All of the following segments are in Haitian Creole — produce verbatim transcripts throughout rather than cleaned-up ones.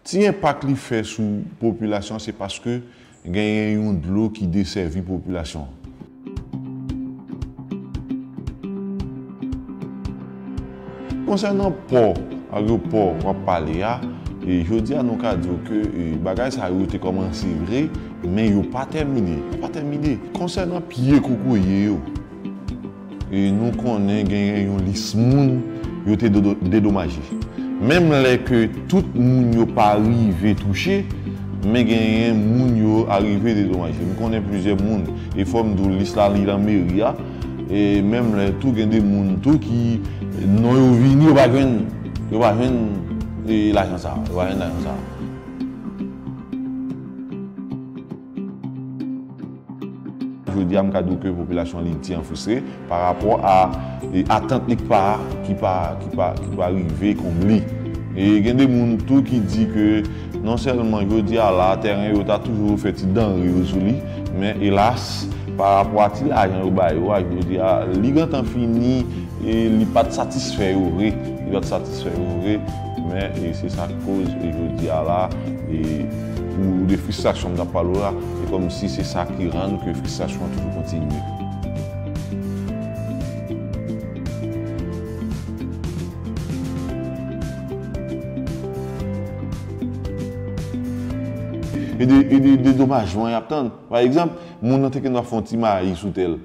Si enpak li fè sou popilasyon, se paske genyen yon dlo ki desèvi popilasyon an. Konsènan pò, aryopò w ap pale a, e jodi a nou ka di w ke, e, bagay sa yo te kòmanse vre, men yo pa tèmine. Yo pa tèmine. Konsènan pye kokoye yo, e nou konnen genyen yon lis moun yo te dedo-, dedomaje. Menm lè ke tout moun yo pa rive touche, men genyen moun yo arive dedomaje. M konnen plizyè moun, e fò m di w lis la li nan meri a, e menm lè tou gen de moun tou ki non yo vini, yo pa jwenn, yo pa jwenn, e, lajan sa, yo pa jwenn lajan sa. Jodi a, m ka di w ke popilasyon Lidye an fristre pa rapò a, e, atant li k pa, ki pa, ki pa, ki pa rive konble. E gen de moun tou ki di ke non sèlman jodi a la, tèren yo ta toujou fè ti danre yo sou li, men elas, pa rapò a ti lajan yo ba yo a, jodi a, li gentan fini, e li pa t satisfè yo vre. Li pa t satisfè yo vre, men, e, se sa k koz, e, jodi a la, e, pou de fristrasyon m t ap pale w la, e kòmsi se sa ki rann ke fristrasyon an toujou kontinye. E de, e de, dedomajman y ap tann. Pa egzanp, moun nan te gen dwa fè yon ti mayi sou tè l.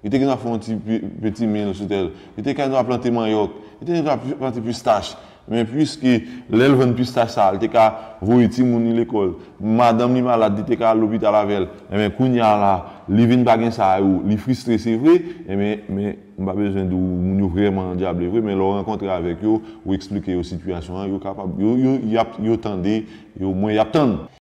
Li te gen dwa fè yon ti pi-, peti mil sou tè l. Li te gen dwa plante manyòk. Li te gen dwa pi-, plante pistach. Men piske lè l vann pistach sa a, li te ka voye timoun li lekòl. Madanm li malad, li te ka al lopital avè l. Enben, kounye a la, li vin pa gen sa yo. Li fristre, se vre. Enben, men, m pa bezwen di w, moun yo vrèman andyable vre, men lè w rankontre avèk yo, ou eksplike yo sitiyasyon an, yo kapab, yo, yo, y ap, yo tande, yo, mwen, y ap tann.